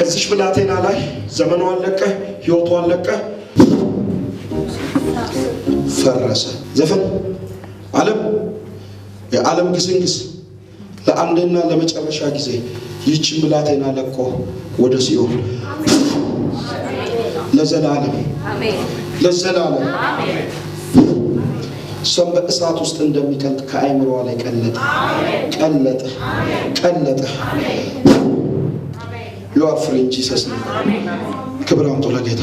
ከዚች ብላቴና ላይ ዘመኗ አለቀ፣ ህይወቷ አለቀ፣ ፈረሰ። ዘፈን ዓለም የዓለም ግስንግስ ለአንድና ለመጨረሻ ጊዜ ይህችን ብላቴና ለቆ ወደ ሲኦል ለዘላለም ለዘላለም። እሷም በእሳት ውስጥ እንደሚቀልጥ ከአይምሮዋ ላይ ቀለጠ፣ ቀለጠ፣ ቀለጠ። You are free in Jesus name። ክብር አምጡ ለጌታ።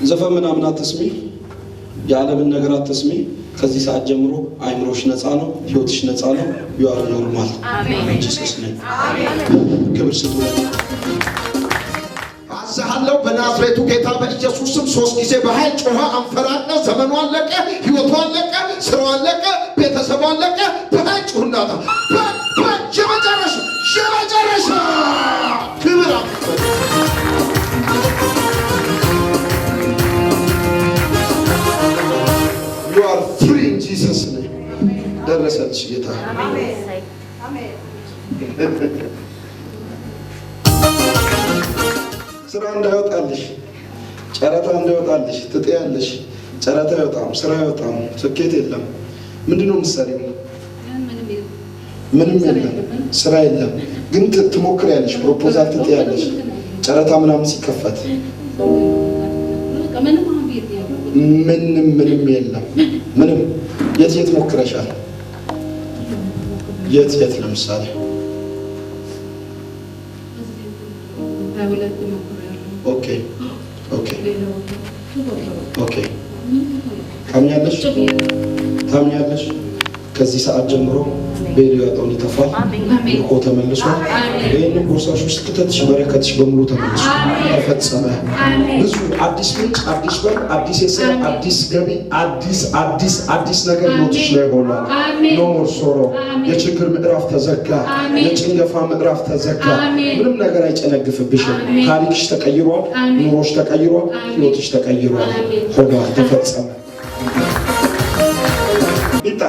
ዘፈን ምናምን አትስሚ፣ የዓለምን ነገር አትስሚ። ከዚህ ሰዓት ጀምሮ አይምሮሽ ነፃ ነው፣ ህይወትሽ ነፃ ነው። You are normal Jesus name። ክብር ስጡ። አዝሃለሁ በናዝሬቱ ጌታ በኢየሱስ ስም። ሶስት ጊዜ በኃይል ጮኸ፣ አንፈራጠ። ዘመኑ አለቀ፣ ህይወቱ አለቀ፣ ስራው አለቀ፣ ቤተሰቡ አለቀ። በኃይል ጩህና የመጨረሻ የመጨረሻ ክብር አምጡ። You are free in Jesus name። ደረሰልሽ ጌታ። ስራ እንዳይወጣልሽ፣ ጨረታ እንዳይወጣልሽ ትጥያለሽ። ጨረታ አይወጣም፣ ስራ አይወጣም፣ ስኬት የለም። ምንድን ነው የምትሰሪው? ምንም የለም፣ ስራ የለም። ግን ትሞክሪያለሽ፣ proposal ትጥያለሽ። ጨረታ ምናምን ሲከፈት ምንም ምንም የለም። ምንም የት የት ሞክረሻል? የት የት ለምሳሌ? Okay። ታምኛለሽ? ታምኛለሽ? ከዚህ ሰዓት ጀምሮ ቤሉ ያጣውን ይተፋል። ምርኮ ተመልሷል። ይህንን ቦርሳሽ ውስጥ ክተትሽ፣ በረከትሽ በሙሉ ተመልሷል። ተፈጸመ። ብዙ አዲስ ምንጭ፣ አዲስ በር፣ አዲስ የስራ፣ አዲስ ገቢ፣ አዲስ አዲስ አዲስ ነገር ህይወትሽ ላይ ሆኗል። No more sorrow። የችግር ምዕራፍ ተዘጋ። የጭንገፋ ምዕራፍ ተዘጋ። ምንም ነገር አይጨነግፍብሽም። ታሪክሽ ተቀይሯል። ኑሮሽ ተቀይሯል። ህይወትሽ ተቀይሯል። ሆኗል። ተፈጸመ። ይጣ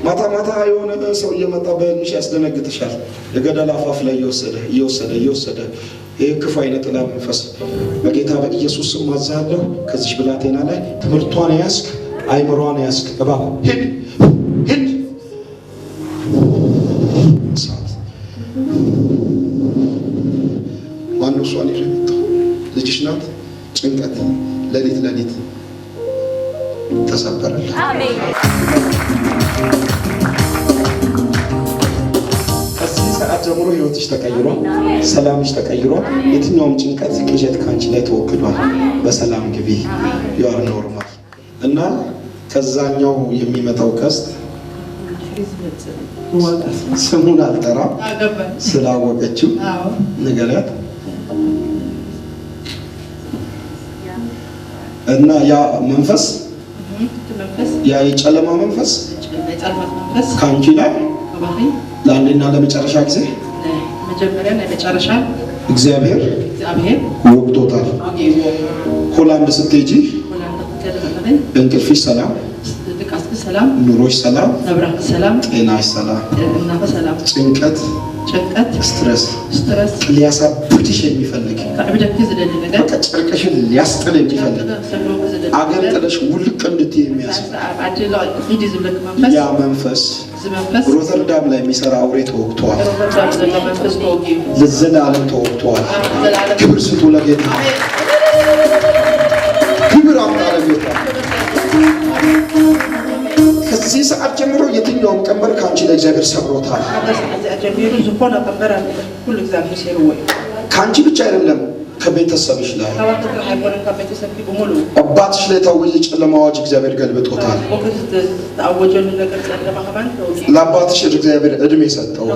ማታ ማታ የሆነ ሰው እየመጣ በህልምሽ ያስደነግጥሻል። የገደል አፋፍ ላይ እየወሰደ እየወሰደ እየወሰደ። ይህ ክፉ አይነ ጥላ መንፈስ በጌታ በኢየሱስ ስም አዝሃለሁ። ከዚች ብላቴና ላይ ትምህርቷን ያስክ፣ አይምሯን ያስክ እባብ ሂድ ሂድ። እሳት። ማነው እሷን ይዞ የመጣው? ልጅሽ ናት። ጭንቀት ሌሊት ሌሊት ተሰበረላት። ከዚህ ሰዓት ጀምሮ ህይወትሽ ተቀይሯል፣ ሰላምሽ ተቀይሯል። የትኛውም ጭንቀት፣ ቅዠት ከአንቺ ላይ ተወግዷል። በሰላም ግቢ። You are normal። እና ከዛኛው የሚመጣው ቀስት ስሙን አልጠራም ስላወቀችው ንገሪያት። እና ያ መንፈስ፣ ያ የጨለማ መንፈስ ከአንቺ ላይ ለአንዴና ለመጨረሻ ጊዜ እግዚአብሔር ወቅቶታል። ሆላንድ ስትሄጂ እንቅልፍሽ ሰላም፣ ኑሮሽ ሰላም፣ ጤናሽ ሰላም፣ ጭንቀት፣ stress ሊያሳብድሽ የሚፈልግ፣ በቃ ጨርቅሽን ሊያስጥል የሚፈልግ፣ አገር ጥለሽ ውልቅ እንድትይ የሚያስብ ያ መንፈስ ሮተርዳም ላይ የሚሰራ አውሬ ተወግቷል። ለዘላለም ተወግቷል። ክብር ስጡ ለጌታ። ክብር አምጣ ለጌታ። ከዚህ ሰዓት ጀምሮ የትኛውም ቀንበር ከአንቺ ላይ እግዚአብሔር ሰብሮታል። ከአንቺ ብቻ አይደለም፣ ከቤተሰብሽ ላይ፣ አባትሽ ላይ የታወጀ ጨለማ አዋጅ እግዚአብሔር ገልብጦታል። ለአባትሽ እግዚአብሔር እድሜ ሰጠው፣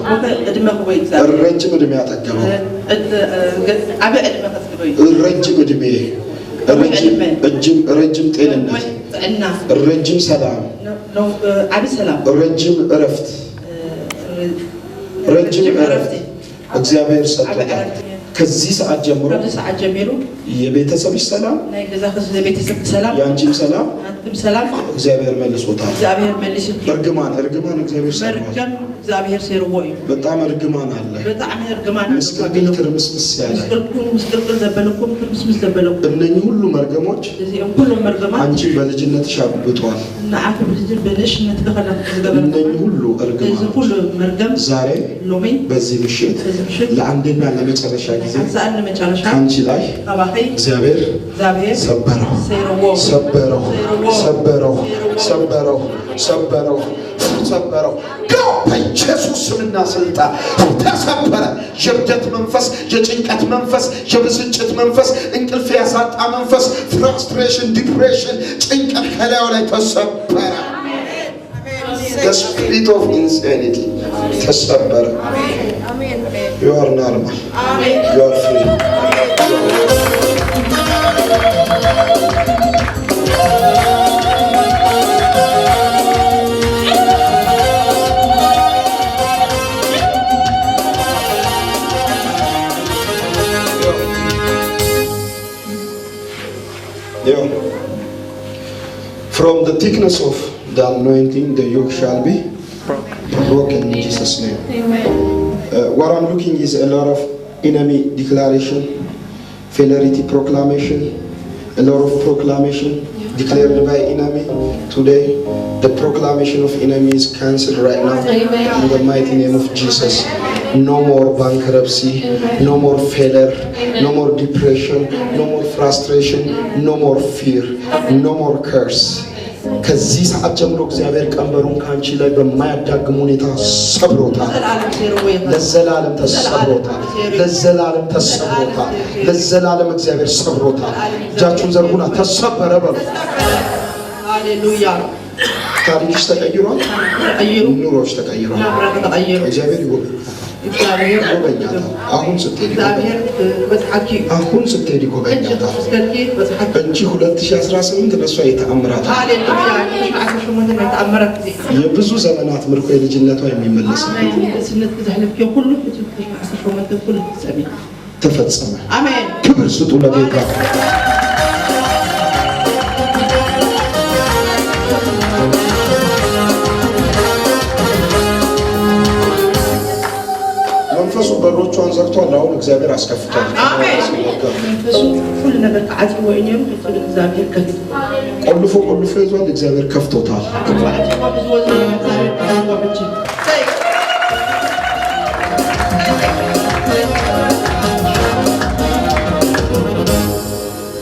ረጅም እድሜ ያጠገበው፣ ረጅም እድሜ፣ ረጅም ጤንነት፣ ረጅም ሰላም፣ ረጅም እረፍት፣ ረጅም እረፍት እግዚአብሔር ሰጥቶታል። ከዚህ ሰዓት ጀምሮ ካብዚ ሰዓት ጀሚሩ የቤተሰብሽ ሰላም፣ ናይ ገዛኺ ቤተሰብ ሰላም፣ የአንቺም ሰላም ናትኩም ሰላም እግዚአብሔር መልሶታል። እግዚአብሔር መሊሱ። እርግማን እርግማን እግዚአብሔር ሰብሯል። መርገም እግዚአብሔር ሰይርዎ እዩ። በጣም እርግማን አለ። ብጣዕሚ እርግማን ኣሎ። ምስቅልቅል ትርምስምስ ያለ ምስቅልቅል ምስቅልቅል ዘበለኩም ትርምስምስ ዘበለኩም እነኚህ ሁሉ መርገሞች እዚኦም ኩሎም መርገማት አንቺን በልጅነትሽ አብብተዋል። ንዓኹም ብንእሽነት ከለኹም ዝገበረኩም እነኚህ ሁሉ እዚ እርግማኖች ኩሉ መርገም ዛሬ ሎሚ በዚህ ምሽት በዚ ምሽት ለአንዴና ለመጨረሻ ጊዜ ሓንሳእን ንመጨረሻ ከአንቺ ላይ ካባኺ እግዚአብሔር እግዚአብሔር ሰበረው፣ ሰይርዎ፣ ሰበረው፣ ሰበረው፣ ሰበረው፣ ሰበረው፣ ሰበረው። በኢየሱስ ስምና ስልጣን ተሰበረ። የእብደት መንፈስ፣ የጭንቀት መንፈስ፣ የብስጭት መንፈስ፣ እንቅልፍ ያሳጣ መንፈስ፣ frustration፣ depression፣ ጭንቀት ከላዩ ላይ ተሰበረ። The spirit of insanity ተሰበረ። You are normal. You are free. Yeah. From the thickness of the anointing, the yoke shall be broken in Jesus' name. Amen. What I'm looking is a lot of enemy declaration, failure proclamation, a lot of proclamation declared by enemy. Today, the proclamation of enemy is cancelled right now. Amen. In the mighty name of Jesus. No more bankruptcy, no more failure, no more depression, no more frustration, no more fear, no more curse. ከዚህ ሰዓት ጀምሮ እግዚአብሔር ቀንበሩን ከአንቺ ላይ በማያዳግም ሁኔታ ሰብሮታል። ዘለዓለም ሰይርዎ ይኽእል። ለዘላለም ተሰብሮታል። ለዘላለም ተሰብሮታል። ለዘላለም እግዚአብሔር ሰብሮታል። እጃችሁን ዘርጉና ተሰበረ በሉ። ሃሌሉያ። ታሪክሽ ተቀይሯል። ተቀይሩ። ኑሮሽ ተቀይሯል። ናብራ ተቀይሩ። እግዚአብሔር ይጎበኛታል። እግዚአብሔር ይጎበኛታል። አሁን ስትሄድ እግዚአብሔር በፅሓኪ እዩ። አሁን ስትሄድ ሕጂ ይጎበኛታል። ክትከድኪ በፅሓኪ። እንጂ 2018 ለእሷ የተአምራት ሃሌሉያ። 18 ናይ ተኣምራት ግዜ። የብዙ ዘመናት ምርኮ የልጅነቷ የሚመለስበት ናይ ንእስነት ዘሕለፍክዮ ኩሉ ሕጂ 2018 ኩሉ ፍፀም እዩ። ተፈጸመ። ኣሜን። ክብር ስጡ ለጌታ። መንፈሱ በሮቿን ዘግቷል። አሁን እግዚአብሔር አስከፍቷል። ኣሜን። መንፈሱ ኩሉ ነገር ክዓፅዎ እዩ ነይሩ፣ ሕጂ ግን እግዚአብሔር ከፊትዎ። ቆልፎ ቆልፎ ይዟል። እግዚአብሔር ከፍቶታል። ዓፅዎ ብዝወፅ እግዚአብሔር ከፊትዎ ሕጂ።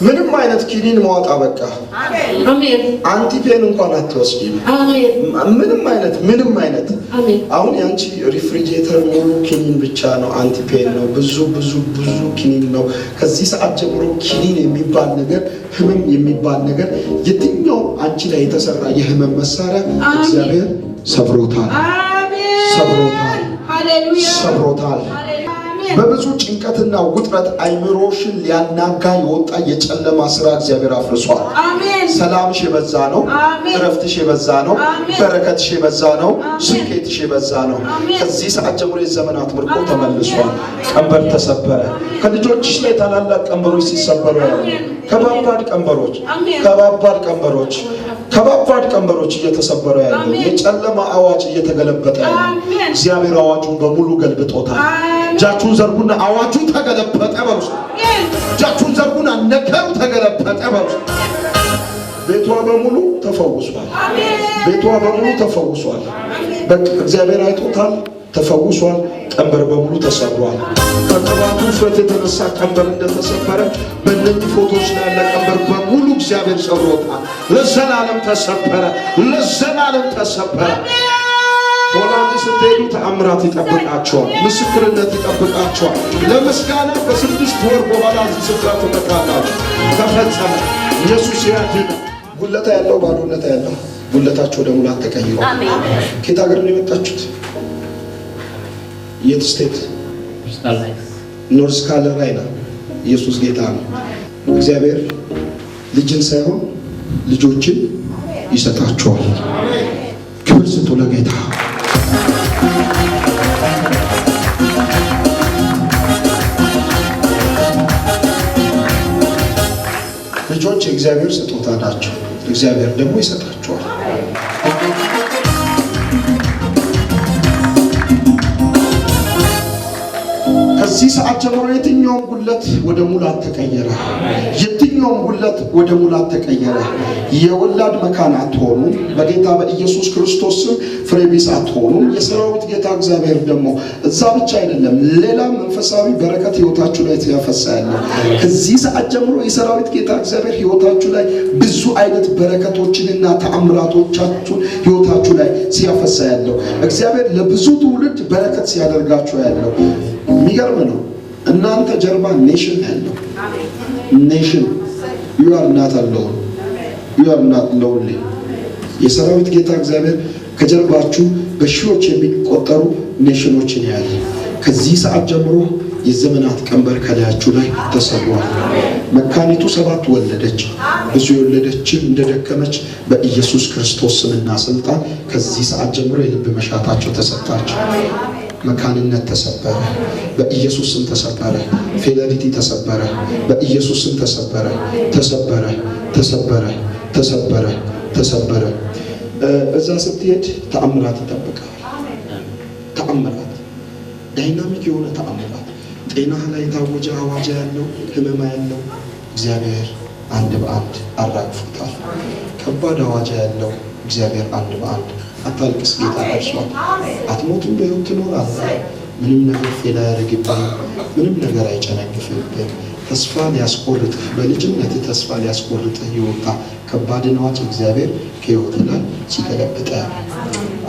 ምንም አይነት ኪኒን መዋጥ አበቃ። አሜን። Anti-pain እንኳን አትወስጂም። አሜን። ምንም አይነት ምንም አይነት አሜን። አሁን ያንቺ refrigerator ሙሉ ኪኒን ብቻ ነው፣ anti-pain ነው፣ ብዙ ብዙ ብዙ ኪኒን ነው። ከዚህ ሰዓት ጀምሮ ኪኒን የሚባል ነገር፣ ህመም የሚባል ነገር፣ የትኛውም አንቺ ላይ የተሰራ የህመም መሳሪያ እግዚአብሔር ሰብሮታል፣ ሰብሮታል፣ ሃሌሉያ። ሰብሮታል። በብዙ ጭንቀትና ውጥረት አይምሮሽን ሊያናጋ የወጣ የጨለማ ስራ እግዚአብሔር አፍርሷል። አሜን። ሰላምሽ የበዛ ነው። አሜን። እረፍትሽ የበዛ ነው። አሜን። በረከትሽ የበዛ ነው። አሜን። ስኬትሽ የበዛ ነው። አሜን። ከዚህ ሰዓት ጀምሮ የዘመናት ምርኮ አሜን። ተመልሷል። ቀንበር ተሰበረ። ከልጆችሽ ላይ ታላላቅ ቀንበሮች ሲሰበሩ ያሉ አሜን። ከባባድ ቀንበሮች አሜን። ከባባድ ቀንበሮች ከባባድ ቀንበሮች እየተሰበሩ ያሉ አሜን። የጨለማ አዋጅ እየተገለበጠ ያለ አሜን። እግዚአብሔር አዋጁን በሙሉ ገልብጦታል። አሜን። እጃችሁን ዘርጉና አዋጁ ተገለበጠ በሉ። አሜን። እጃችሁን ዘርጉና ነገሩ ተገለበጠ በሉ። ቤቷ በሙሉ ተፈውሷል። አሜን። ቤቷ በሙሉ ተፈውሷል። በቃ እግዚአብሔር አይቶታል፣ ተፈውሷል። ቀንበር በሙሉ ተሰብሯል። ከቅባቱ ውፍረት የተነሳ ቀንበር እንደተሰበረ በእነኚህ ፎቶዎች ላይ ያለ ቀንበር በሙሉ እግዚአብሔር ሰብሮታል። ለዘላለም ተሰበረ፣ ለዘላለም ተሰበረ። ሆላንድ ስትሄዱ ተአምራት ይጠብቃቸዋል፣ ምስክርነት ይጠብቃቸዋል። ለምስጋና ከ6 ወር በኋላ እዚህ ስፍራ ትመጣላችሁ። ተፈጸመ። ኢየሱስ ያድናል። ጉለታ ያለው ባዶነት ያለው ጉለታቸው ወደ ሙላት ተቀይሯል። ከየት ሀገር ነው የመጣችሁት? የት state? ኖርዝ ካሮላይና። ኢየሱስ ጌታ ነው። እግዚአብሔር ልጅን ሳይሆን ልጆችን ይሰጣቸዋል። ክብር ስጡ ለጌታ። የእግዚአብሔር ስጦታ ናቸው። እግዚአብሔር ደግሞ ይሰጣቸዋል። ከዚህ ሰዓት ጀምሮ የትኛውም ጉለት ወደ ሙላት ተቀየረ። የትኛውም ጉለት ወደ ሙላት ተቀየረ። የወላድ መካን አትሆኑም። በጌታ በኢየሱስ ክርስቶስ ስም ፍሬ ቢስ አትሆኑም። የሰራዊት ጌታ እግዚአብሔር ደግሞ እዛ ብቻ አይደለም፣ ሌላ መንፈሳዊ በረከት ህይወታችሁ ላይ ያፈሳ ያለው። ከዚህ ሰዓት ጀምሮ የሰራዊት ጌታ እግዚአብሔር ህይወታችሁ ላይ ብዙ አይነት በረከቶችንና ተአምራቶቻችሁን ህይወታችሁ ላይ ሲያፈሳ ያለው፣ እግዚአብሔር ለብዙ ትውልድ በረከት ሲያደርጋችሁ ያለው የሚገርም ነው። እናንተ ጀርባ nation ያለው nation። You are not alone, you are not lonely። የሰራዊት ጌታ እግዚአብሔር ከጀርባችሁ በሺዎች የሚቆጠሩ nation ኦችን ያለ። ከዚህ ሰዓት ጀምሮ የዘመናት ቀንበር ከላያችሁ ላይ ተሰብሯል። መካኒቱ ሰባት ወለደች፣ ብዙ የወለደችም እንደደከመች በኢየሱስ ክርስቶስ ስምና ስልጣን ከዚህ ሰዓት ጀምሮ የልብ መሻታቸው ተሰጣቸው። መካንነት ተሰበረ፣ በኢየሱስ ስም ተሰበረ። Failure ተሰበረ፣ በኢየሱስ ስም ተሰበረ፣ ተሰበረ፣ ተሰበረ፣ ተሰበረ፣ ተሰበረ። እዛ ስትሄድ ተአምራት ይጠብቃል። ተአምራት፣ dynamic የሆነ ተአምራት። ጤናህ ላይ የታወጀ አዋጃ ያለው፣ ህመማ ያለው እግዚአብሔር አንድ በአንድ አራግፎታል። ከባድ አዋጃ ያለው እግዚአብሔር አንድ በአንድ። አታልቅስ፣ ጌታ ደርሷል። አትሞትም፣ በሕይወት ትኖራለህ። ምንም ነገር fail አያደርግብህም። ምንም ነገር አይጨነግፍብህም። ተስፋ ሊያስቆርጥህ፣ በልጅነት ተስፋ ሊያስቆርጥህ የወጣ ከባድን አዋጅ እግዚአብሔር ከሕይወት ላይ ሲገለብጠ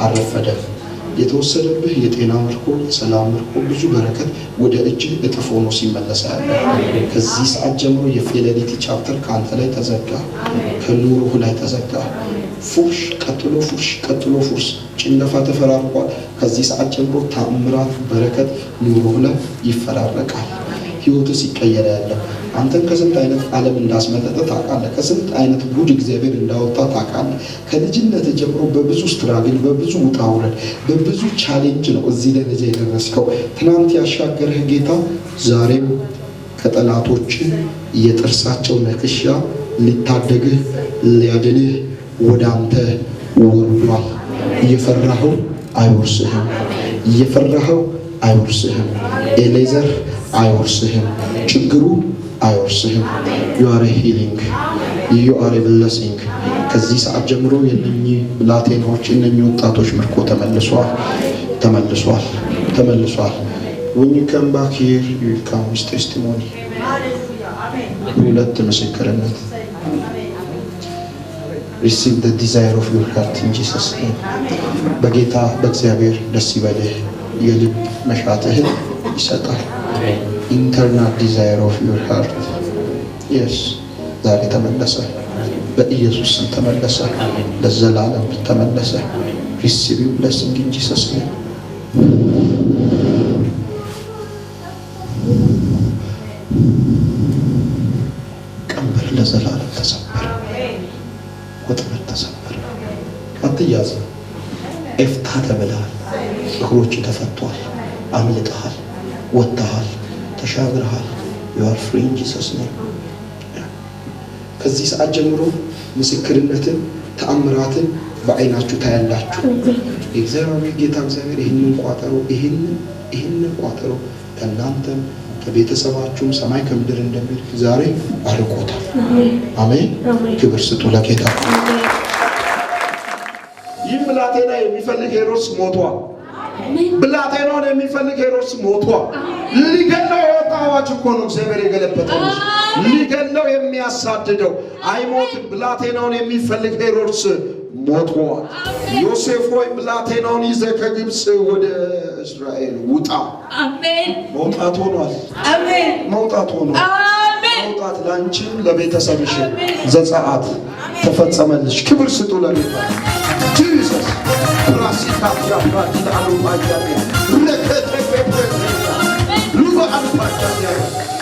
አልረፈደም። የተወሰደብህ የጤና ምርኮ፣ የሰላም ምርኮ፣ ብዙ በረከት ወደ እጅህ እጥፍ ሆኖ ሲመለስ ያለ። ከዚህ ሰዓት ጀምሮ የ failure chapter ከአንተ ላይ ተዘጋ፣ ከኑሮህ ላይ ተዘጋ። ፉርሽ ቀጥሎ ፉርሽ ቀጥሎ ፉርሽ፣ ጭንገፋ ተፈራርቋል። ከዚህ ሰዓት ጀምሮ ታምራት፣ በረከት ኑሮህ ላይ ይፈራረቃል። ህይወቱ ሲቀየር ያለው፣ አንተን ከስንት አይነት ዓለም እንዳስመለጠ ታውቃለህ። ከስንት አይነት ጉድ እግዚአብሔር እንዳወጣ ታውቃለህ። ከልጅነት ጀምሮ በብዙ struggle፣ በብዙ ውጣ ውረድ፣ በብዙ challenge ነው እዚህ ደረጃ የደረስከው። ትናንት ያሻገረህ ጌታ ዛሬም ከጠላቶች የጥርሳቸው ንክሻ ሊታደግህ፣ ሊያድንህ ወደ አንተ ወርዷል። እየፈራኸው አይወርስህም። እየፈራኸው አይወርስህም። ኤሌዘር አይወርስህም። ችግሩ አይወርስህም። You are healing, you are blessing። ከዚህ ሰዓት ጀምሮ የእነኚህ ብላቴናዎች፣ የእነኚህ ወጣቶች ምርኮ ተመልሷል፣ ተመልሷል፣ ተመልሷል። When you come back here, you will come with testimony። ሁለት ምስክርነት። Receive the desire of your heart in Jesus' name። በጌታ በእግዚአብሔር ደስ ይበልህ፣ የልብ መሻትህን ይሰጣል። Internal desire of your heart, yes፣ ዛሬ ተመለሰ። በኢየሱስ ስም ተመለሰ። ለዘላለም ተመለሰ። Receive your blessing in Jesus' name። ቀንበር ለዘላለም ተሰበረ። ወጥመድ ተሰበረ። አትያዝም። ኤፍታ ተብለሃል። እግሮች ተፈቷል። አምልጠሃል። ወጥተሃል። ተሻግረሃል። You are free in Jesus' name። ከዚህ ሰዓት ጀምሮ ምስክርነትን፣ ተአምራትን በአይናችሁ ታያላችሁ። የእግዚአብሔር ጌታ እግዚአብሔር ይህንን ቋጠሮ ይህንን ቋጠሮ ከእናንተም ከቤተሰባችሁም ሰማይ ከምድር እንደሚርቅ ዛሬ አርቆታል። አሜን። ክብር ስጡ ለጌታ። ይህ ብላቴና የሚፈልግ ሄሮድስ ሞቷል። ብላቴናውን የሚፈልግ ሄሮድስ ሞቷል። ሊገለው የወጣ አዋጅ እኮ ነው እግዚአብሔር የገለበጠው። ሊገለው የሚያሳድደው አይሞትም። ብላቴናውን የሚፈልግ ሄሮድስ ሞቷል። ዮሴፍ ሆይ፣ ብላቴናውን ይዘህ ከግብፅ ወደ እስራኤል ውጣ። አሜን። መውጣት ሆኗል። አሜን። መውጣት ሆኗል። አሜን። መውጣት ለአንቺም ለቤተሰብሽ። አሜን። ዘጸአት ተፈጸመልሽ። ክብር ስጡ ለጌታ። Jesus ራሲካቲያ ፕራዲላ አሉፓያሚያ ሉባ አሉፓያሚያ።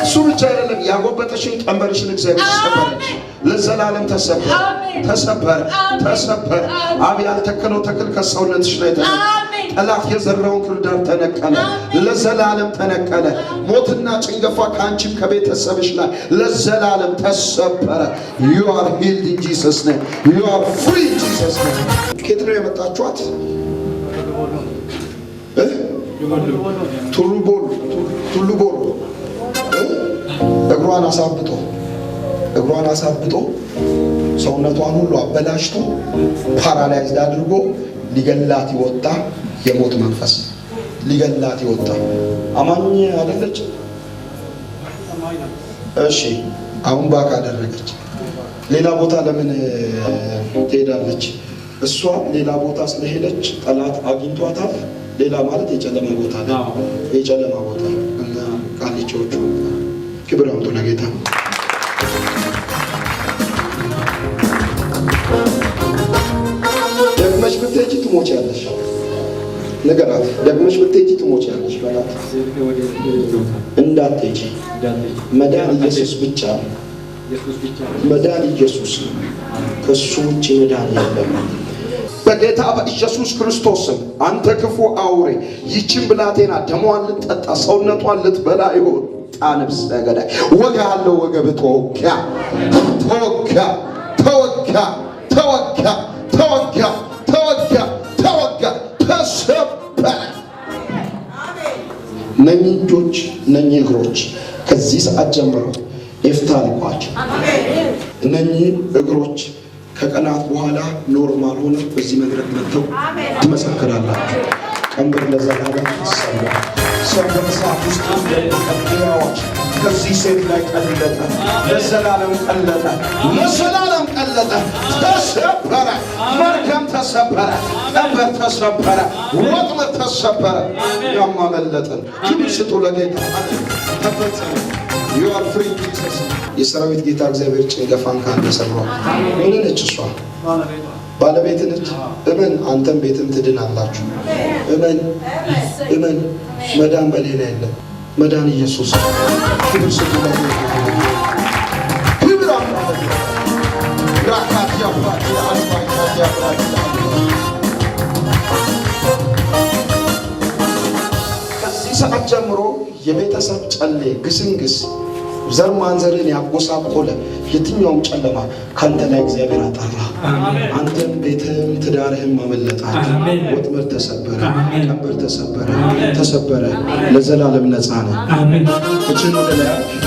እሱ ብቻ አይደለም፣ ያጎበጠሽን ቀንበርሽን እግዚአብሔር ሰበረች። ለዘላለም ተሰበረ፣ አሜን። ተሰበረ፣ አሜን። ተሰበረ። አሜን። አብ ያልተከለው ተክል ከሰውነትሽ ላይ ተነቀለ። አሜን። ጠላት የዘራውን ክርዳድ ተነቀለ፣ ለዘላለም ተነቀለ። ሞትና ጭንገፋ ከአንቺም ከቤተሰብሽ ላይ ለዘላለም ተሰበረ። You are healed in Jesus name. You are free in Jesus name. ከየት ነው የመጣችኋት? እ? ቱሉ ቦሩ፣ ቱሉ ቦሩ። እ? እግሯን አሳብጦ ሰውነቷን ሁሉ አበላሽቶ paralyzed አድርጎ ሊገላት ይወጣ የሞት መንፈስ፣ ሊገላት ይወጣ። አማኝ አይደለች? እሺ፣ አሁን back አደረገች። ሌላ ቦታ ለምን ትሄዳለች? እሷ ሌላ ቦታ ስለሄደች ጠላት አግኝቷታል። ሌላ ማለት የጨለማ ቦታ ላይ፣ የጨለማ ቦታ እና ቃልቻዎቹ። ክብር አምጡ ለጌታ። ደግመሽ ብትሄጂ ትሞቻለሽ። ንገራት። ደግመሽ ብትሄጂ ትሞቻለሽ በላት። እንዳትሄጂ። መዳን ኢየሱስ ብቻ ነው። መዳን ኢየሱስ ነው። ከሱ ውጭ መዳን የለም። በጌታ በኢየሱስ ክርስቶስ ስም አንተ ክፉ አውሬ፣ ይህችን ብላቴና ደሟን ልትጠጣ፣ ሰውነቷን ልትበላ ይሆን ነፍሰ ገዳይ ወጋ ያለው ወገብ ተወጋ፣ ተወጋ፣ ተወጋ፣ ተወጋ፣ ተወጋ፣ ተወጋ፣ ተወጋ፣ ተሰበረ። እነኚህ እጆች፣ እነኚህ እግሮች ከዚህ ሰዓት ጀምሮ ኤፍታ አልኳቸው። እነኚህ እግሮች ከቀናት በኋላ normal ሆነው በዚህ መድረክ መጥተው ትመሰክራላችሁ። ቀንበር ለዘላለም ተሰብሯል። ሰው በእሳት ውስጥ እንደሚቀጥል ከዚህ ሴት ላይ ቀለጠ፣ ለዘላለም ቀለጠ፣ ለዘላለም ቀለጠ። ተሰበረ፣ መርገም ተሰበረ፣ ቀንበር ተሰበረ፣ ወጥመድ ተሰበረ። ያም አመለጥን። ክብር ስጡ ለጌታ። ተፈጸመ። You are free in Jesus። የሰራዊት ጌታ እግዚአብሔር ጭንገፋን ካንተ ሰብሯል። ምን ነች እሷ? ባለቤት ነች። እመን፣ አንተም ቤትም ትድናላችሁ። እመን፣ እመን። መዳን በሌላ የለም። መዳን ኢየሱስ። ክብር ስጡ ለጌታ። ክብር አምጣ ለጌታ። ራካቲያ ፕራቲያ አልፋይታቲያ ፕራቲያ። ከዚህ ሰዓት ጀምሮ የቤተሰብ ጨሌ፣ ግስንግስ፣ ዘር ማንዘርን ያጎሳቆለ የትኛውም ጨለማ ከአንተ ላይ እግዚአብሔር አጠራ። አንተም ቤትህም ትዳርህም አመለጣችሁ። ወጥመድ ተሰበረ፣ ቀንበር ተሰበረ፣ ተሰበረ። ለዘላለም ነፃ ነህ። እጅን ወደ ላይ አድርግ።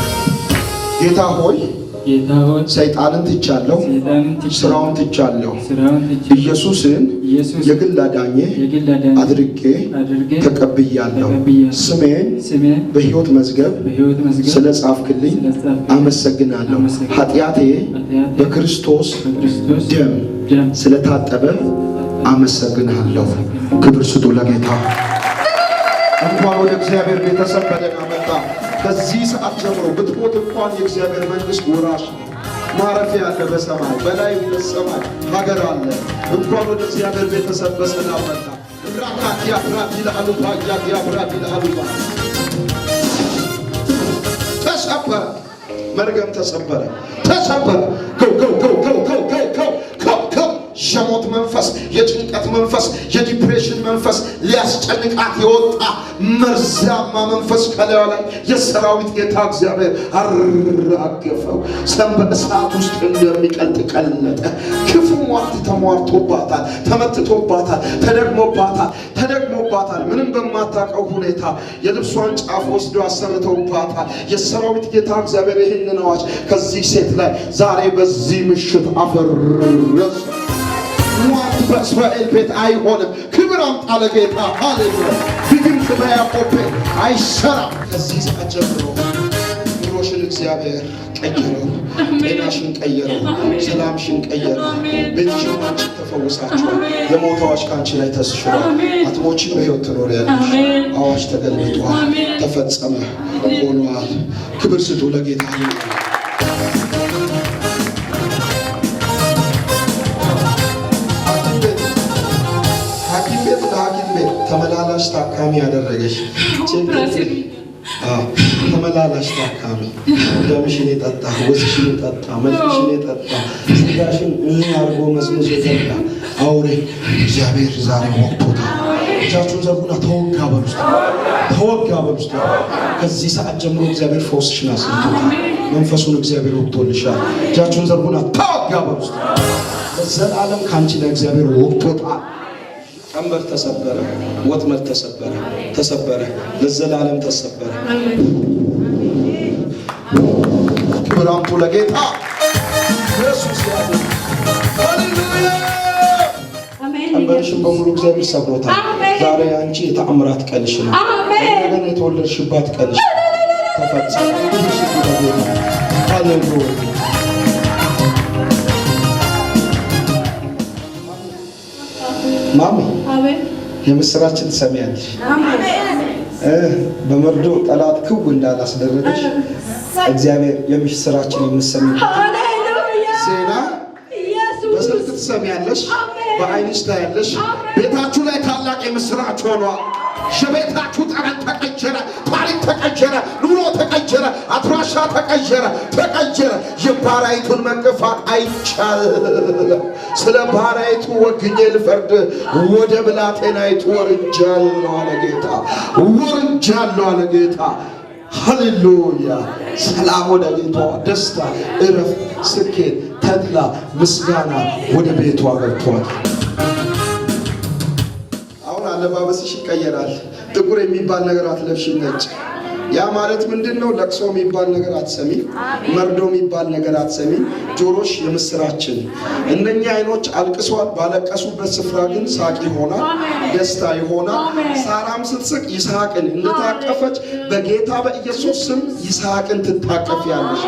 ጌታ ሆይ፣ ጌታ ሆይ፣ ሰይጣንን ትቻለሁ፣ ሰይጣንን ትቻለሁ፣ ስራውን ትቻለሁ። ስራውን ትቻለሁ። ኢየሱስን ኢየሱስ የግል አዳኜ የግል አዳኜ አድርጌ አድርጌ ተቀብያለሁ። ተቀብያለሁ። ስሜን ስሜን በሕይወት መዝገብ በሕይወት መዝገብ ስለ ጻፍክልኝ ስለጻፍክልኝ አመሰግናለሁ። አመሰግናለሁ። ኃጢአቴ ኃጢአቴ በክርስቶስ በክርስቶስ ደም ደም ስለታጠበ አመሰግናለሁ። ክብር ስጡ ለጌታ። እንኳን ወደ እግዚአብሔር ቤተሰብ በደህና መጣ። ከዚህ ሰዓት ጀምሮ ብትሞት እንኳን የእግዚአብሔር መንግሥት ወራሽ ነው። ማረፊያ አለ በሰማይ፣ በላይ በሰማይ ሀገር አለ። እንኳን ወደ እግዚአብሔር ቤተሰብ በሰላም መጣ። ራካቲያ ብራዲላ አሉባ ያዲያ ብራዲላ አሉባ። ተሰበረ፣ መርገም ተሰበረ፣ ተሰበረ። Go, go, go, go, go, go, go, go, go። የሞት መንፈስ፣ የጭንቀት መንፈስ፣ የ depression መንፈስ፣ ሊያስጨንቃት የወጣ መርዛማ መንፈስ ከላዩ ላይ የሰራዊት ጌታ እግዚአብሔር አራገፈው። ሰም በእሳት ውስጥ እንደሚቀልጥ ቀለጠ። ክፉ ሟርት ተሟርቶባታል፣ ተመትቶባታል፣ ተደግሞባታል፣ ተደግሞባታል። ምንም በማታውቀው ሁኔታ የልብሷን ጫፍ ወስዶ አሰርተውባታል። የሰራዊት ጌታ እግዚአብሔር ይህንን አዋጅ ከዚህ ሴት ላይ ዛሬ በዚህ ምሽት አፈረሰ። ሟርት በእስራኤል ቤት አይሆንም። ክብር አምጣ ለጌታ። ሃሌሉያ። ድግምት በያዕቆብ ቤት አይሰራም። ከዚህ ሰዓት ጀምሮ ኑሮሽን እግዚአብሔር ቀየረው። ጤናሽን ቀየረው። ሰላምሽን ቀየረው። ቤትሽን አንቺ ተፈውሳችኋል። የሞት አዋጅ ከአንቺ ላይ ተሽሯል። አትሞችም፣ በሕይወት ትኖሪያለሽ። አዋጅ ተገልብጧል። ተፈጸመ፣ ሆኗል። ክብር ስጡ ለጌታ። ሐኪም ቤት ሐኪም ቤት ለሐኪም ቤት ተመላላሽ ታካሚ ያደረገሽ፣ አዎ፣ ተመላላሽ ታካሚ፣ ደምሽን የጠጣ፣ ወዝሽን የጠጣ፣ መልክሽን የጠጣ፣ ስጋሽን አድርጎ መዝሙዝ የጠጣ አውሬ እግዚአብሔር ዛሬ ወቅቶታል። እጃችሁን ዘርጉና ተወጋ በሉ እስቲ። ተወጋ በሉ እስቲ። ከዚህ ሰዓት ጀምሮ እግዚአብሔር ፈውስሽን አስልቶታል። መንፈሱን እግዚአብሔር ወቅቶልሻል። እጃችሁን ዘርጉና ተወጋ በሉ እስቲ። ለዘላለም ከአንቺ ላይ እግዚአብሔር ወቅቶታል። ቀንበር ተሰበረ፣ ወጥመድ ተሰበረ፣ ተሰበረ፣ ለዘላለም ተሰበረ። ክብር አምጡ ለጌታ ኢየሱስ ያለ ሃሌሉያ። ቀንበርሽን በሙሉ እግዚአብሔር ሰብሮታል። ዛሬ አንቺ የተአምራት ቀንሽ ነው። እንደገና የተወለድሽባት ቀንሽ ተፈጸመ። ክብር ስጡ ለጌታ። ሃሌሉያ። ማሚ የምስራችን ትሰሚያለሽ። በመርዶ ጠላት ክው እንዳላስደረገሽ እግዚአብሔር የምስራችን የምትሰሚበት ዜና በስልክ ትሰሚያለሽ፣ በአይንሽ ታያለሽ። ቤታችሁ ላይ ታላቅ የምስራች ሆኗል። የቤታችሁ ጠረን ተቀየረ፣ ታሪክ ተቀየረ፣ ኑሮ ተቀየረ፣ አድራሻ ተቀየረ፣ ተቀየረ። የባሪያይቱን መገፋት አይቻልም። ስለ ባሪያይቱ ወግኜ ልፈርድ ወደ ብላቴናይቱ ወርጃለሁ አለ ጌታ፣ ወርጃለሁ አለ ጌታ። ሃሌሉያ! ሰላም ወደ ቤቷ፣ ደስታ፣ እረፍት፣ ስኬት፣ ተድላ፣ ምስጋና ወደ ቤቷ ገብቷል። አሁን አለባበስሽ ይቀየራል። ጥቁር የሚባል ነገር አትለብሽም፣ ነጭ። ያ ማለት ምንድን ነው? ለቅሶ የሚባል ነገር አትሰሚ፣ መርዶ የሚባል ነገር አትሰሚ። ጆሮሽ የምስራችን። እነኛ አይኖች አልቅሷል። ባለቀሱበት ስፍራ ግን ሳቅ ይሆናል፣ ደስታ ይሆናል። ሳራም ስትስቅ ይስሐቅን እንደታቀፈች በጌታ በኢየሱስ ስም ይስሐቅን ትታቀፊያለሽ።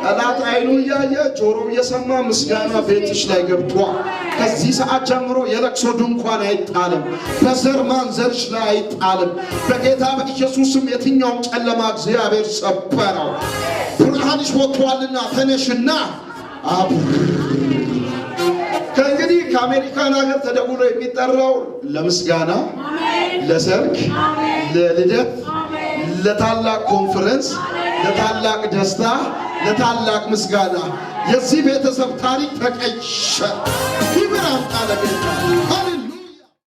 ጠላት አይኑ እያየ ጆሮ እየሰማ ምስጋና ቤትሽ ላይ ገብቷል። ከዚህ ሰዓት ጀምሮ የለቅሶ ድንኳን አይጣልም። በዘር ማንዘርሽ ላይ አይጣልም። በጌታ በኢየሱስ ስም የትኛውም ጨለማ እግዚአብሔር ሰበረው። ብርሃንሽ ወጥቷልና ተነሽና አብሪ። ከእንግዲህ ከአሜሪካን ሀገር ተደውሎ የሚጠራው ለምስጋና፣ ለሰርግ፣ ለልደት፣ ለታላቅ ኮንፈረንስ፣ ለታላቅ ደስታ፣ ለታላቅ ምስጋና የዚህ ቤተሰብ ታሪክ ተቀየረ። ክብር አምጣ ለጌታ። ሃሌሉያ።